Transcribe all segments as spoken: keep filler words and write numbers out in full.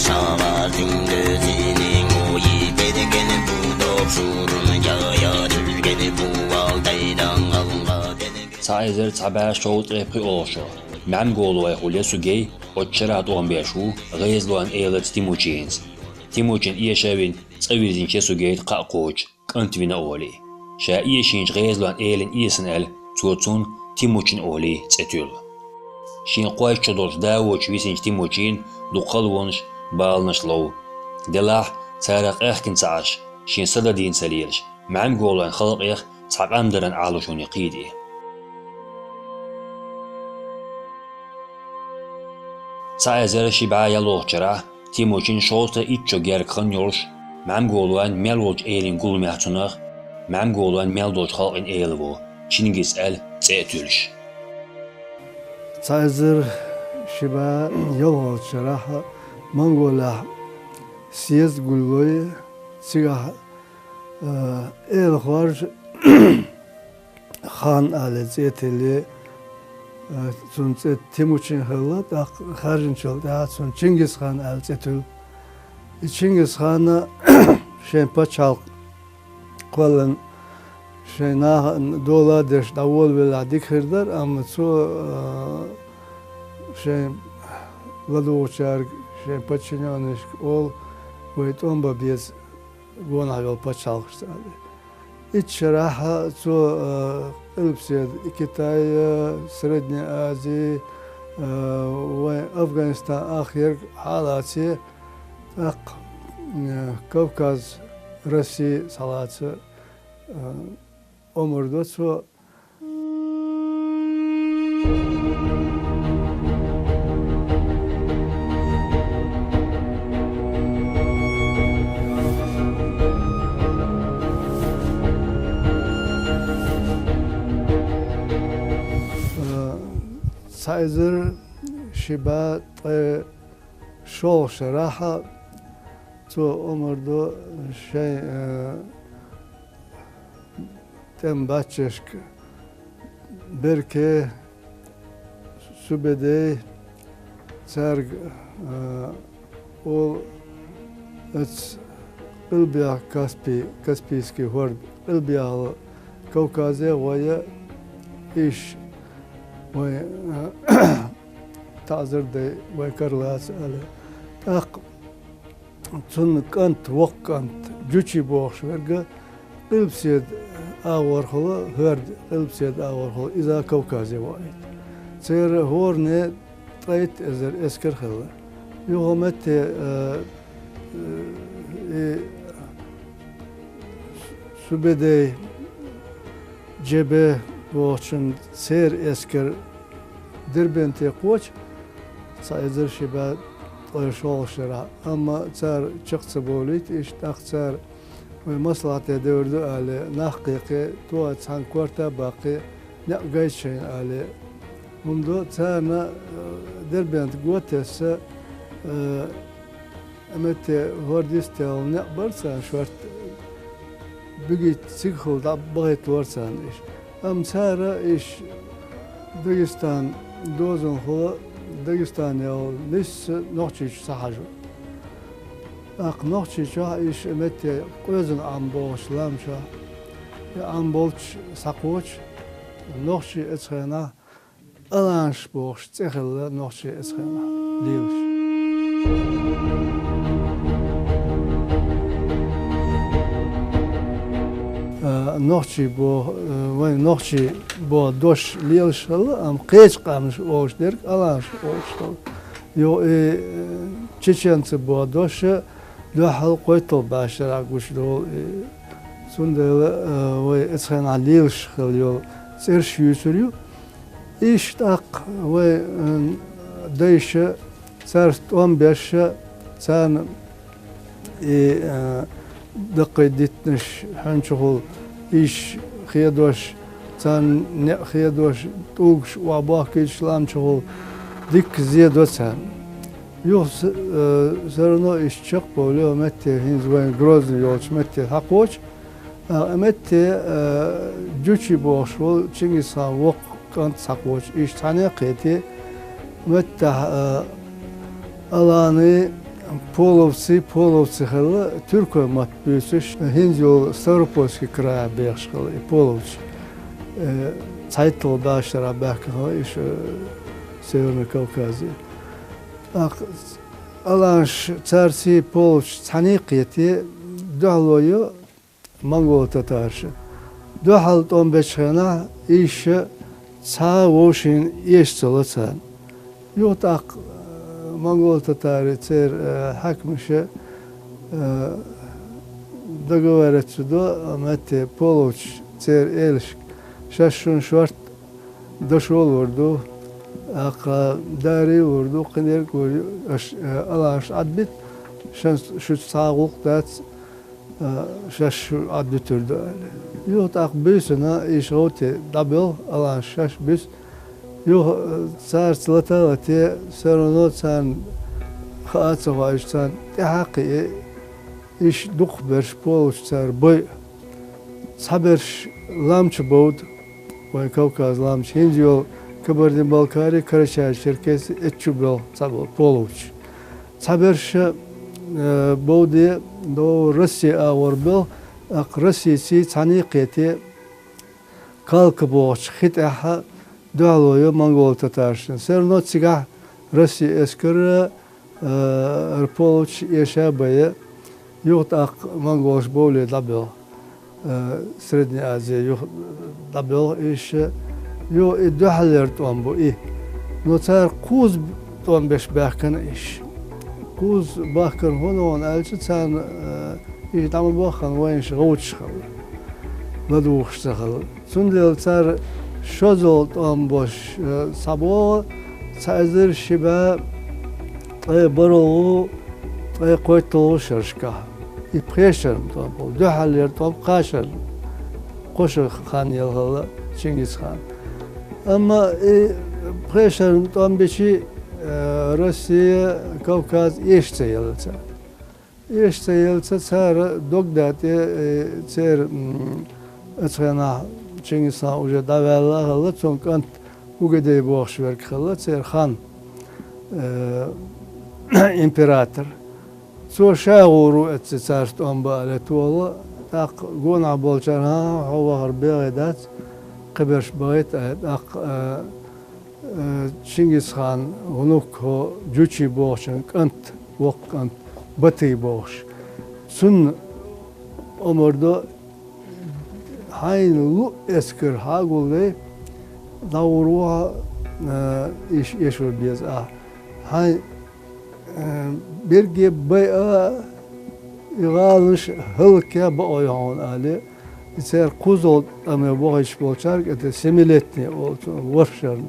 Шамал түндөзүнүн уйу берген бу допшурун жая түрген бу алдайдан алга берген. Цхьа эзар цхьа бӀаь шовзткъе пхи олуш. Мамголой хуьлу Ясугей оцу шарахь тӀом беш ву гӀезалойн элаца Тимучинца. Тимучин эшавина цӀа вирзинчу Ясугейта кхаъ кхочу кӀант вина олий. Ша эшийначу гӀезалойн элина эсана аьлла, цо цунна Тимучин олий цӀе туьллу. Шен кхойтта шо долчу да воцуш висинчу Тимучина дукха халонаш, баланаш лов. Делахь, царах къехкина ца Ӏаш, шен са дан дийна ца лелаш, Мамголойн халкъех цхьа къам даран Ӏалашоне кхийда и. Цхьа эзар ши бӀе ялхолгӀачу шарахь Тимучин шовзткъе итт шо герга хан йолуш, Мамголойн мел волчу элина гуламехь цунах, Мамголойн мел долчу халкъийн эла ву, Чингис аьлла цӀе а туьллуш. Цхьа эзар ши бӀе ялхолгӀачу шарахь Монголехь съезд гуллой, цигахь, э, эла хоржа хан аьлла цӀе тилле, э, цуьнан цӀе Тимучин хилла, тӀаккха хаьржинчул тӀаьхьа цунна Чингис-хан аьлла цӀе туьллу. И Чингис-хана шайн пачхьалкх кхоьллина, шайн нахана дола а деш дӀаволавеллехь дика хир дара, амма цо, э, шайн ладугӀучаьрга, шайн подчинённашка олу: «Вай тӀом бан беза гонахь йолу пачхьалкхашца», — аьлла. Итт шарахь цо, э, Къилбаседа, Китай, э, Средняя Азия, э, вайн Афганистан, ахъерг хьалаце, тӀаккха, э, Кавказ, Россия схьалаца, э, омра до цо. Цхьа эзар ши бӀе ткъе шолгӀа шарахь цо омра до шайн, э, тӀеман баттахьашка Берке, Субедей, цаьрга, а, олу оцу къилбехьа Каспий, Каспийский хӀорд, къилбехьа Кавказе а гӀой, иштта вай, а, таӀзар дай вай кара лаца аьлла. ТӀаккха цунна кӀант, воккха кӀант, Джучи бохуш верг, Къилбаседа агӀорхула, хӀорда Къилбаседа агӀорхула, иза Кавказе ваийта. Церан хӀоранна ткъе итт эзар эскар хилла. Юха метте, э, э, и Субедей, Джебе бохучун церан эскар Дербенте кхочу, цхьа эзар ши бӀе ткъе шолгӀа шарахь, амма цара чекх ца бовлийта, иштта тӀаккха цара: «Вай маслахьате девр ду», — аьлла, нах кхайкхий, тоха цхьаьна корта а баккхий, некъ гайта шайна аьлла. ХӀума ду, царна, э, Дербент го тесса, э, метте хӀорд йистехула некъ бара царна шорта, буьгуьйтта цигахула дӀа бахийталора царна иштта. Амма цара иштта Дагестан дозанхула, Дагестанехула нисса Нохчийчу ца хьажо. ТӀаккха Нохчийчохь иштта метте Къоьзан Ӏам бохучу лам чохь, и Ӏам болчу схьакхочу, нохчий оцу хенахь Аланаш бохуш цӀе хилла нохчий оцу хенахь лелаш. А, нохчий боху, а, вайн нохчий боху дош лелаш хилла, амма кхечу къаьмнаш олуш дерг аланаш олуш хилла. Юха и, э, чеченцы боху дош дуьххьал кхойтталгӀа бӀешарахь гуш долу, и, цундела, э, вай оцу хенахь лелаш хилла йолу цӀераш юьйцур ю. Иштта тӀаккха вай, м, дайша, цаьрца тӀом беша, царна и, а, даккхий диттанаш хьуьнчухула, иштта хедош, царна некъ хедош, тӀулгаш охьабохкуьйтуш лам чухула дикка зе до царна. Юха с-, а, все равно иштта чекхбовлий метте, хӀинца вайн Грозный йолчу метте схьакхочу, а, метте, а, Джучи бохуш волу Чингисхан воккха кӀант схьакхочу, иштта цхьаьна а кхетий, меттахь, а, Алани, Половцы, половцы хилла, туркойн мотт буьйцуш, хӀинца йолу Ставропольский крайехь бехаш хилла и половцы. Э, цхьайтталгӀа бӀешарахь баьхкина хилла уьш, э, Северный Кавказе. ТӀаккха аланаш цаьрца половцы цхьаьна кхетий, дуьхьало йо монголо-татарша. Дуьхьал тӀом бечу хенахь, иша цхьа а вовшийн эша ца ло царна. Юха тӀаккха, э, монголо-татари церан, э, хьаькамаша, э, договориться до, метте половцаш церан элашка: шаьш шуна шорта дашо лур ду, тӀаккха дари лур ду, кхин дерг а лур ю, аша, э, аланаш Ӏадбита, шаьш шуьца цхьа а гӀуллакх дац, а, шаьш шу Ӏадбуьтур ду аьлла. Юха тӀаккха буьйсанна, иша гӀовте дӀабоьлху, аланаш шаьш буьсу. Юха, а, цаьрца лата а латий, всё равно царна хаа ца хоуьйтуш, царна тӀаьхьа а кхиий, иша дукхахберш половцаш цара бойу. Цхьаберш лам чу бовду, вайн Кавказ лам чу, хӀинца йолу Кабардин-Балкари, Карачаево-Черкеси, эцу чу боьлху цхьаболу половцаш. Цхьаберш, э, бовде, до Россия агӀор боьлху, тӀаккха Российций цхьаьна кхетий, Калка бохучу хи тӀехь дуьхьало йо монголо-татаршна. Всё равно цигахь Россин эскар, э, хӀара половцаш эша а байи, юха тӀаккха монголаш бовлий дӀабоьлху. Э, Средняя Азия юха дӀабоьлху иша, юха и дуьхьалера тӀом бу и. Но цара кхузза тӀом беш баьхкина иша. Кхузза бахкарна хӀун ду аьлча, царна, э, иша дӀа ма боххана, вайнаша гӀовташ хилла, ладугӀуш ца хилла. Цундела цара шозлагӀа тӀом беш, э, схьабогӀу цхьа эзар ши бӀе ткъе бархӀалгӀа, ткъе кхойтталгӀа шерашкахь. И пхе шарна тӀом бу, дуьхьалера тӀом кхаа шарна, кхо шарна хан елла хилла Чингисхан. Амма и пхе шарна тӀом бича, э, Россия, Кавказ эша ца елла цара. Эша ца елла ца цара дог датӀе, э, церан, м, оцу хенахь Чингисхан уже дӀаваьлла а хилла, цуьнан кӀант Угадей бохуш верг хилла, церан хан, э, император. Цо ша гӀур ву эцци цаьрца тӀом бан аьлла тохала, тӀаккха гонахь болчара: «ХӀан, хьо вахар бегӀе дац, кхиберш бахийта», аьлла, тӀаккха, э, э, Чингисхан внук хӀо Жучи бохучун кӀант, воккха кӀант, Батый бохуш. Цунна омра до, хьайна луъу эскар хьагулдай, дӀагӀур ву хьо, э, иш эшур беза ахь. Хьайн, э, берриге байа, и гӀаланаш хӀаллакьхьа бакъо ю хьуна, аьлла, и церан кхузза тӀаме бохуьйтуш болчаьрга, это семилетний олу цунах, ворхӀ шарна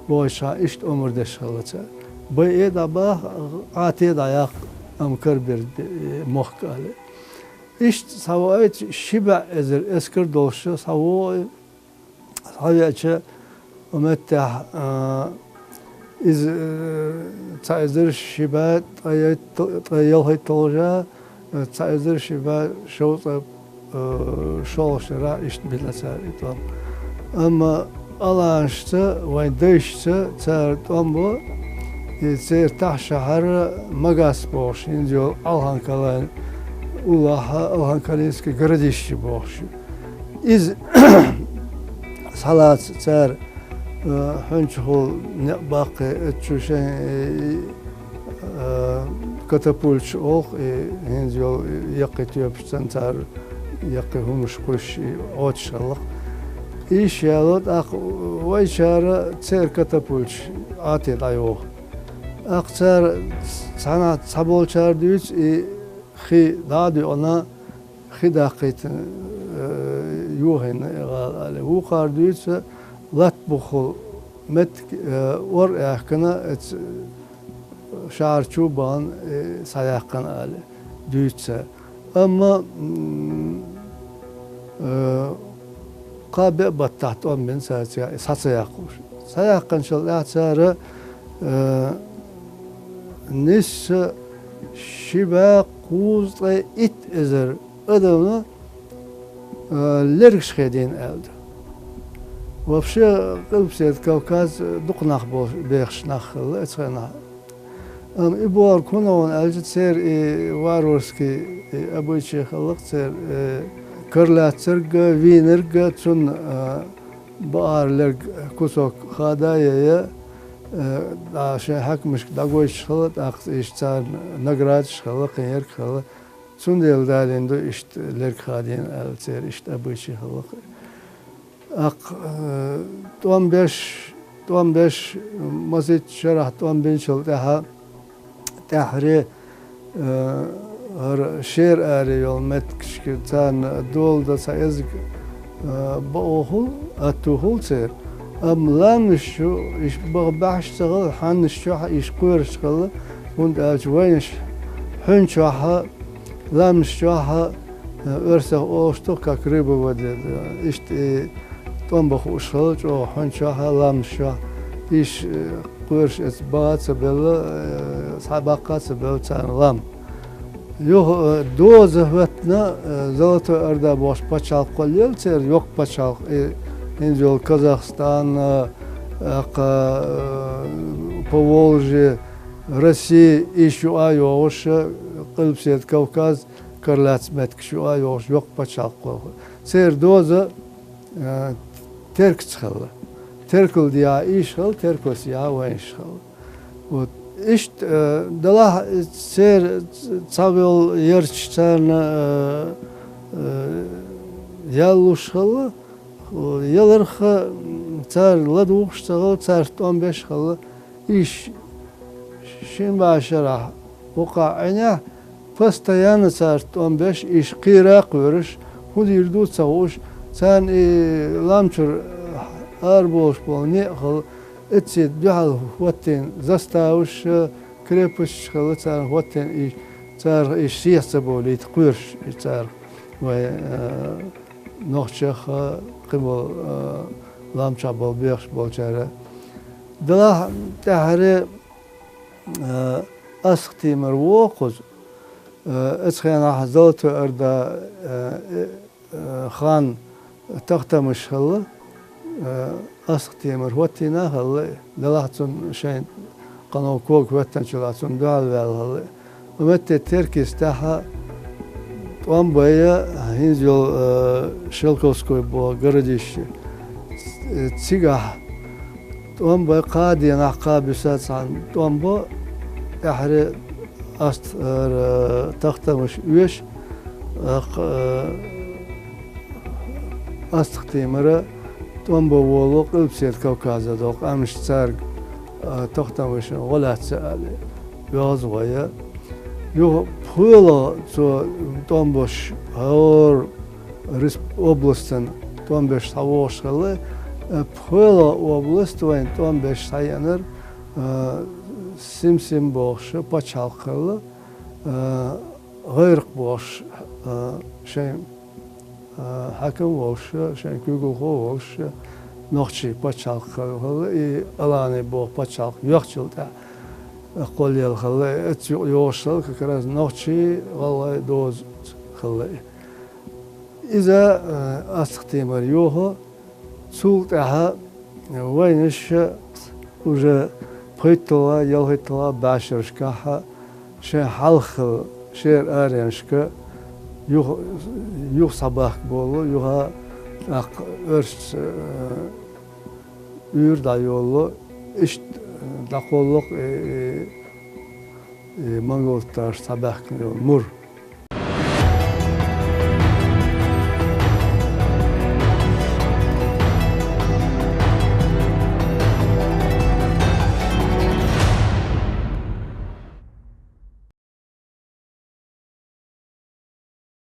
бохуьйтуш, иштта омра деш хилла цара. Байа дӀабаха, Ӏата дӀаяккха, амма карабира мохк, аьлла. Иштта схьавоуьйту, ши бӀе эзар эскар долуш схьавоуьйту, схьавеача, хӀокху меттехь, а, иза, э, цхьа эзар ши бӀе ткъе ялхайтталгӀа, э, цхьа эзар ши бӀе шовзткъе, э, шолгӀа шарахь иштта бина цара и тӀом. Амма аланашца, вайн дайшца цара тӀом бо, и церан тахьшахьар Магас бохуш, хӀинца йолу Алханкалайн уллохь, Алханкалинский городище бохуш. Иза схьалаца цара, э, хьуьнчухула некъ баккхий, эццу шайн, э, э, катапульташ олу, и хӀинца йолу яккхий тоьпаш санна цара яккхий хӀуманаш кхуьссуш, и Ӏоташ хилла-кх. Иштта яло, тӀаккха вайчара церан катапульташ Ӏата дӀайоху. ТӀаккха цара цхьана-, цхьаболчара дуьйцу, и хи дӀа а дуьйкъина, хи даккхийтина, э, йохийна и гӀала, аьлла. Вукхара дуьйцу, латта бухахула меттиг, э, ор а аьхкина, эцу шахьар чу а бахана, э, схьаяьккхина, аьлла, дуьйцу цара. Амма, м, э, кхаа-биъ баттахь тӀом бина цара цигахь, и схьа ца яккхалуш. Схьаяьккхинчул тӀаьхьа цара, э, нийсса ши бӀе кхузткъе итт эзар адамна, э, лергаш хедийна аьлла ду. Вообще, Къилбаседа Кавказ дукха нах болуш, бехаш нах хилла оцу хенахь. Амма и бохург хӀун да аьлча, церан и варварский и обычай хилла-кх церан, э, кара лаьцнарг а, вийнарг а, цунна, э, бакъахьа лерг кусок хада а яь, э, дӀа шайн хьаькамашка дӀагойтуш хилла, тӀаккха иштта царна наградаш хилла, кхин ерг хилла. Цундела далийна ду иштта лерг хадийна аьлла, церан иштта обычай хилла-кх. ТӀаккха, э, тӀом беш, тӀом беш, масийтта шарахь тӀом бинчул тӀаьхьа, тӀаьххьара, э, хӀара шера аре йолу меттигашка царна дола дан цхьа эзга, э, бакъо хуьлу, аьтту хуьлу церан. Амма ламнаш чу иштта баха баьхьаш ца хилла, хьаннаш чохь а иштта кхоьруш хилла, хӀунда аьлча вайнаш хьуьн чохь а, ламнаш чохь а, э, оьрсах олуш ду-кх, как рыба в воде, э, иштта и тӀом бан хууш хилла чӀогӀа хьуьн чохь а, ламнаш чохь а. Иштта, э, кхоьруш эцна баха а ца белла, э, схьабаккха а ца белла царна лам. Юха, э, доза хӀоьттина, э, Золотой Орда бохуш пачхьалкх кхоллаелла церан, йоккха пачхьалкх, и хӀинца йолу Казахстан, э, тӀаккха, э, Поволжье, Россия, иштта юкъа а йогӀуш, Къилбаседа Кавказ, кара лаьцна меттигаш юкъа а йогӀуш йоккха пачхьалкх кхоллаелла. Церан доза, э, Теркаца хилла. Теркал дехьа иштта хилла, Теркалца дехьа вайнаш хилла. Вот. Иштта, э, делахь церан цхьайолу ярташ царна, э, э, ял луш хилла, яларх а цара ладугӀуш ца хилла, цаьрца тӀом беш хилла. Иштта шина бӀе шарахь, вукху Ӏинехь, постоянно цаьрца тӀом беш, иштта кхера а кхоьруш, хӀун дийр ду а ца хууш, царна и лам чуьра араболуш болу некъ хилла, оццул дуьхьал хӀоттийна заставаш а, крепосташ хилла царна хӀоттийна, и царах иштта сехьа ца бовлийта кхоьруш, и царах вайн, э, нохчех а, кхин болу, э, лам чохь болу бехаш болчара. Делахь тӀаьххьара, э, Астахтемир вогӀу кхуза. Э, оцу хенахь Золотой Орда, э, э, хан Тахтамыш хилла, э, Астахтемир хӀоттийна а хилла, делахь цунна шайн къано кога хӀоьттинчул а цунна дуьхьал ваьлла хилла. Ткъа метте Теркаца тӀаьхьа тӀом бай а, хӀинца йолу, э, Шелковской боху городище. Э, цигахь тӀом бай, кхаа дийнахь, кхаа буьйса цхьаьна тӀом бо, тӀаьххьара Аст-, э, Тахтамыш оьшу, э, кх-, э, Астахтемира тӀом бан волу Къилбаседа Кавказе долу къаьмнаш цаьрга, а, Тахтамышна гӀо лаьцна аьлла, йоьхна гӀой. Юха пхоьалгӀа цо тӀом беш, хӀора респ-, областана тӀом беш схьавогӀуш хилла, а, пхоьалгӀа область вайна тӀом беш схьаеанарг, а, Сим-Сим бохуш пачхьалкх хилла, а, ГӀайракх бохуш, а, шайн, а, хьаькам волуш, шайн куьйгалхо волуш, нохчийн пачхьалкх хилла, и Алани боху пачхьалкх йоьхначул тӀаьхьа кхоллаелла хилла, оцу юкъа йогӀуш хилла, как раз нохчийн, гӀалгӀайн доза хилла и. Иза, а, Астахтемира йоху, цул тӀаьхьа вайнаш уже пхийтталгӀа, ялхитталгӀа бӀешерашкахь шайн хьалха шера аренашка юха, юха схьабахка болу, юха тӀаккха оьрсаца, э, уьйр дӀайолу, иштта дӀакхолло-кх и, и, и монголташ схьабаьхкина йолу мур.